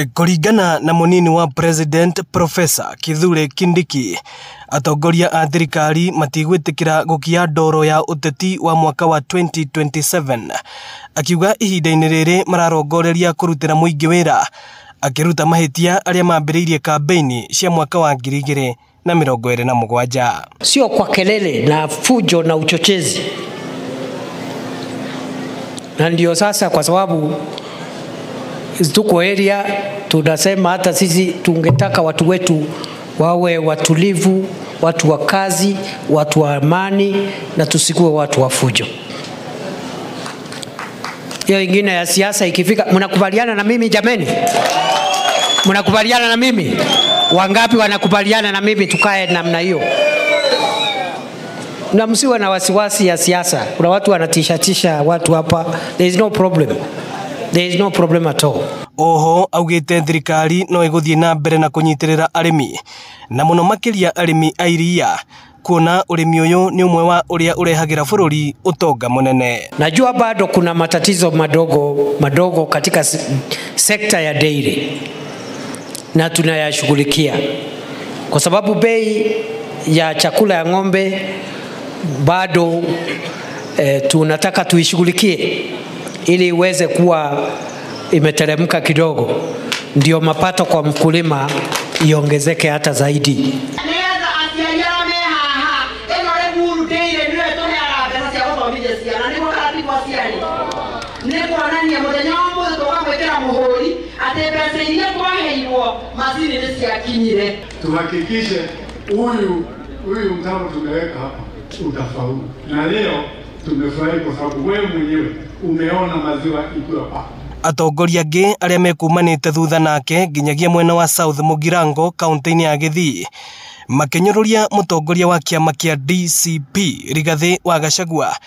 Kũringana na mũnini wa President Professor Kithure Kindiki, atongoria a thirikari matigwĩtĩkĩra gũkia ndoro ya ũteti wa mwaka wa 2027. Akiuga ihinda-inĩ rĩrĩ mararongoreria kũrutĩra mũingĩ wĩra, akĩruta mahĩtia arĩa mambĩrĩirie kambeini cia mwaka wa 2027. Sio kwa kelele na fujo na uchochezi. Na ndio sasa kwa sababu tuko area tunasema hata sisi tungetaka watu wetu wawe watulivu, watu wa kazi, watu wa amani na tusikuwe watu wa fujo. Hiyo ingine ya siasa ikifika, mnakubaliana na mimi jameni? Mnakubaliana na mimi? Wangapi wanakubaliana na mimi tukae namna hiyo? Na msiwe na wasiwasi ya siasa. Kuna watu wanatishatisha watu hapa. There is no problem. There is no problem at all. Oho augite thirikari no iguthie na mbere na kunyitirira arimi na muno makiria arimi a iria, kuona urimi uyu ni umwe wa uria urehagira bururi utonga munene. Najua bado kuna matatizo madogo madogo katika sekta ya dairy na tunayashughulikia, kwa sababu bei ya chakula ya ng'ombe bado tunataka tuishughulikie ili iweze kuwa imeteremka kidogo, ndio mapato kwa mkulima iongezeke hata zaidi. Tuhakikishe huyu mtambo tumeweka hapa utafaulu. Na leo tumefurahi kwa sababu wewe mwenyewe umeona maziwa ikiwa hapa. Atongoria angĩ arĩa mekumanĩte thutha nake nginyagia mwena wa South Mugirango kaunti-inĩ ya Gĩthii makĩnyũrũria mũtongoria wa kĩama kĩa DCP Rigathĩ wa Gachagua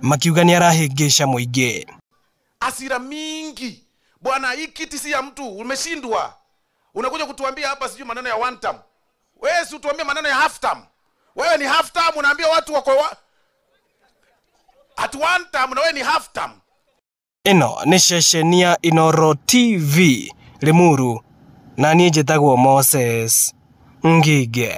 makiuga nĩ arahĩngĩca mũingĩ. Asira mingi bwana, hii kiti si ya mtu, umeshindwa. Unakuja kutuambia hapa sijui maneno ya one term. Wewe si utuambie maneno ya half term. Wewe ni half term, unaambia watu wako at one term na wewe ni half term. Ĩno nĩ ceceni ya Inooro TV Limuru, na niĩ njĩtagwo Moses Ngige.